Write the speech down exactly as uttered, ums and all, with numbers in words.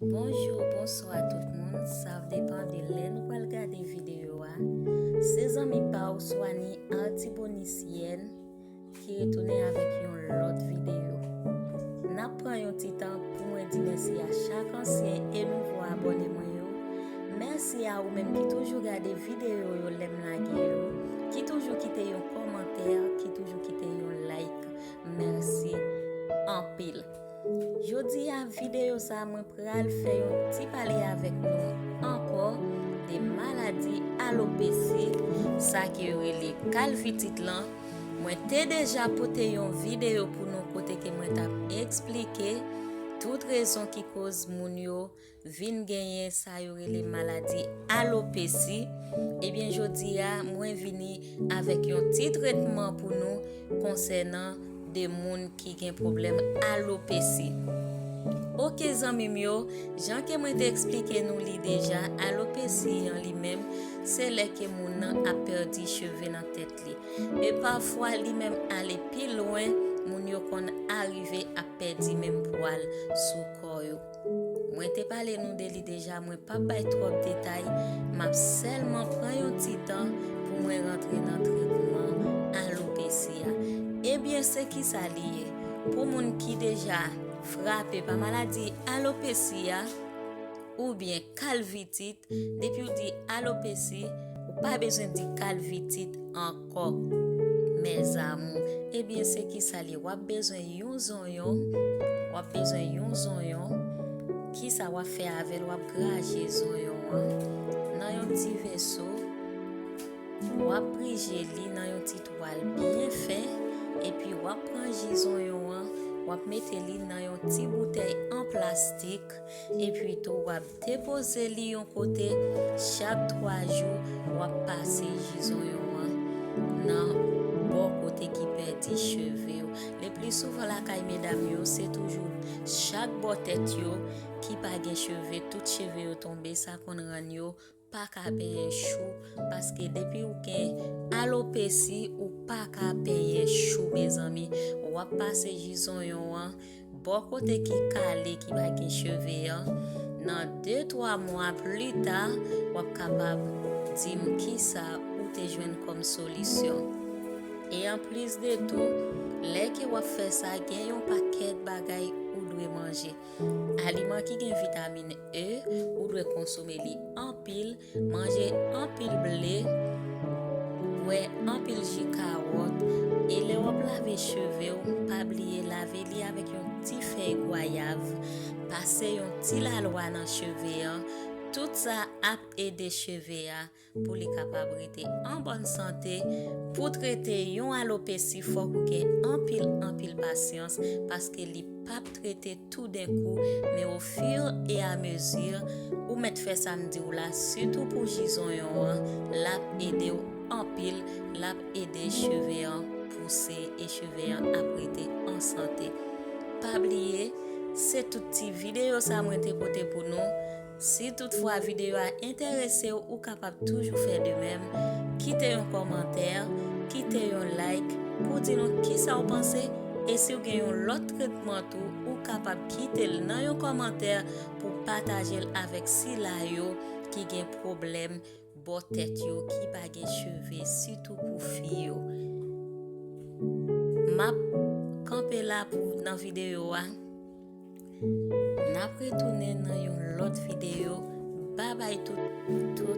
Bonjou, bonswa tout moun, sa ap depann de lè nou pral gade videyo a. Se zanmi pa w Swani Artibonisyèn ki retounen avèk yon lòt videyo. N ap pran yon ti tan pou mwen di mèsi a chak ansyen e nouvo abòne mwen yo. Mèsi a ou menm ki toujou gade videyo yo lè m lage yo, ki toujou kite yon kòmantè, ki toujou kite yon like. Mèsi anpil. Jodi a videyo sa mwen pral fè yon ti pale avèk nou ankò de maladi alopesi, sa ke yo rele kalvitit lan. Mwen te deja pote yon videyo pou nou kote ke mwen t ap eksplike tout rezon ki koz moun yo vin genyen sa yo rele maladi alopesi. Ebyen, jodi a, mwen vini avèk yon ti tretman pou nou konsènan de moun ki gen pwoblèm alopesi. Oke, zanmi m yo, jan ke mwen te eksplike nou li deja, alopesi an li menm, se lè ke moun nan ap pèdi cheve nan tèt li. E pafwa, li menm ale pi lwen, moun yo konn arive ap pèdi menm pwal sou kò yo. Mwen te pale nou de li deja, mwen p ap bay twòp detay, m ap sèlman pran yon ti tan pou mwen rantre nan tretman alopesi a. Ebyen, se kisa li ye? Pou moun ki deja frape pa maladi alopesi a, oubyen kalvitit, depi w di alopesi, ou pa bezwen di kalvitit ankò. Mes amours, ebyen, se kisa li ye? W ap bezwen yon zonyon, w ap bezwen yon zonyon. Kisa w ap fè avè l? W ap graje zonyon an nan yon ti vèso. W ap prije li nan yon ti twal byen fen, epi w ap pran ji zonyon an, w ap mete li nan yon ti boutèy an plastik, epi tou w ap depoze li yon kote. Chak twa jou, w ap pase ji zonyon an nan bò kote ki pèdi cheve yo. Le pli souvan lakay medam yo, se toujou chak bò tèt yo ki pa gen cheve, tout cheve yo tonbe, sa konn rann yo pa ka benyen chou, paske depi ou gen alopesi, ou pa ka benyen chou, mezanmi. W ap pase ji zonyon an bò kote ki kale, ki pa gen cheve an. Nan de twa mwa pli ta, w ap kapab di m kisa ou te jwenn kòm solisyon. E anplis de tou, lè ke w ap fè sa, gen yon pakèt bagay ou dwe manje. Aliman ki gen vitamin E, ou dwe konsome li anpil, manje anpil ble, bwè anpil ji kawòt, e lè w ap lave cheve w, pa bliye lave li avèk yon ti fèy gwayav, pase yon ti lalwa nan cheve an, tout sa ap ede cheve a pou li kapab rete an bòn sante. Pou trete yon alopesi, fòk ou gen anpil, anpil pasyans, paske li p ap trete toudenkou, men au fur et à mesure, ou mèt fè sa m di w la, sitou pou ji zonyon an, l ap ede w anpil, l ap ede cheve an pouse e cheve an ap rete an sante. Pa bliye, se tout ti videyo sa mwen te pote pou nou. Si toutfwa videyo a enterese w, ou kapab toujou fè de menm. Kite yon kòmantè, kite yon like pou di nou kisa w panse. E si w gen yon lòt tretman tou, ou kapab kite l nan yon kòmantè pou pataje l avèk sila yo ki gen pwoblèm bò tèt yo, ki pa gen cheve, sitou pou fi yo. M ap kanpe la pou nan videyo a. N ap retounen nan yon lòt videyo. Babay tout, tout